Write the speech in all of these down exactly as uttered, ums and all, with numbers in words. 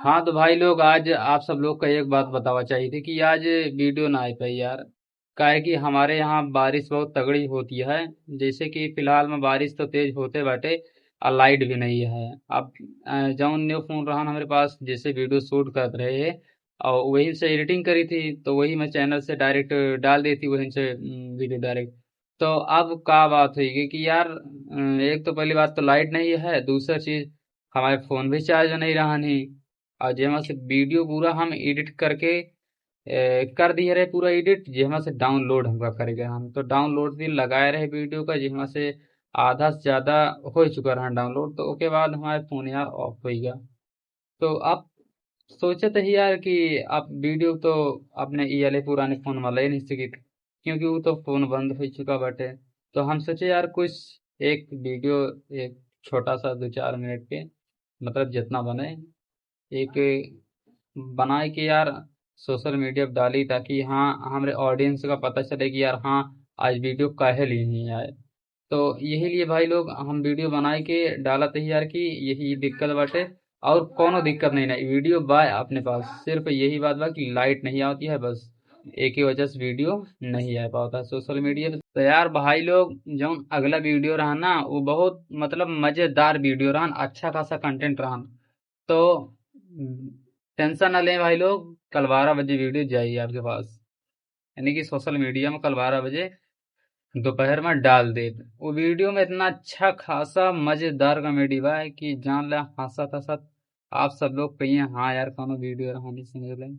हाँ, तो भाई लोग, आज आप सब लोग का एक बात बतावा चाहिए थी कि आज वीडियो ना आ पाई यार, काहे कि हमारे यहाँ बारिश बहुत तगड़ी होती है। जैसे कि फिलहाल में बारिश तो तेज होते बाटे, और लाइट भी नहीं है। अब, अ, जौन न्यू फोन रहन हमारे पास, जैसे वीडियो शूट करत रहे हैं, और वही से एडिटिंग करी थी, तो वही मैं चैनल से डायरेक्ट डाल देती, वहीं से, उम, वीडियो डायरेक्ट। तो अब का बात हुई कि, कि यार, अ, एक तो पहली बात तो लाइट नहीं है, दूसरा चीज हमारे फोन भी चार्ज नहीं रहन ही, और जेमा से वीडियो पूरा हम एडिट करके, ए, कर दिए रहे पूरा एडिट, जेमा से डाउनलोड हमका करेगा। हम तो डाउनलोड दिन लगाए रहे वीडियो का, जेमा से आधा से ज्यादा हो चुका रहा डाउनलोड। तो ओके बाद हमारे फोन यार ऑफ हो गया। तो आप सोचत ही यार कि आप वीडियो तो अपने ई वाले पुराने फोन में ले नहीं सकित, क्योंकि वो तो फोन बंद हो चुका बाटे। तो हम सोचे यार कुछ एक वीडियो, एक छोटा सा दो चार मिनट के, मतलब जितना बने, एक बनाए के यार सोशल मीडिया पे डाली, ताकि हाँ, हमरे ऑडियंस का पता चले कि यार हाँ, आज वीडियो काहे लिए नहीं आए। तो यही लिए भाई लोग हम वीडियो बनाए के डालत ही यार कि यही दिक्कत बाटे, और कोनो दिक्कत नहीं, नहीं वीडियो बा अपने पास, सिर्फ यही बात बा कि लाइट नहीं आती है, बस एक ही वजह से वीडियो नहीं आ पाता सोशल मीडिया पे। तो यार भाई लोग, जौन अगला वीडियो रहा ना, वो बहुत मतलब मजेदार वीडियो रहन, अच्छा खासा कंटेंट रहन। तो टेंशन ना लें भाई लोग, कल बारह बजे वीडियो जाइए आपके पास, यानी कि सोशल मीडिया में कल बारह बजे दोपहर में डाल दे। वो वीडियो में इतना अच्छा खासा मजेदार कॉमेडी बा कि जान ला, हंसत हंसत आप सब लोग कहिए, "हाँ यार, कोनो वीडियो रहनी समझ लें।"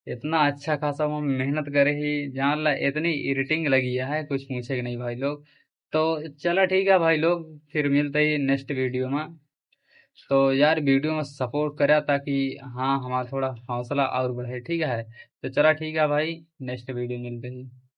इतना अच्छा खासा वो मेहनत करे ही, जान ला, इतनी एडिटिंग लगी है, कुछ पूछे के नहीं भाई लोग। तो चला ठीक है भाई लोग, फिर मिलते ही नेक्स्ट वीडियो में। तो यार वीडियो में सपोर्ट करा, ताकि हाँ, हमारा थोड़ा हौसला और बढ़े, ठीक है। तो चला ठीक है भाई, नेक्स्ट वीडियो मिलते ही।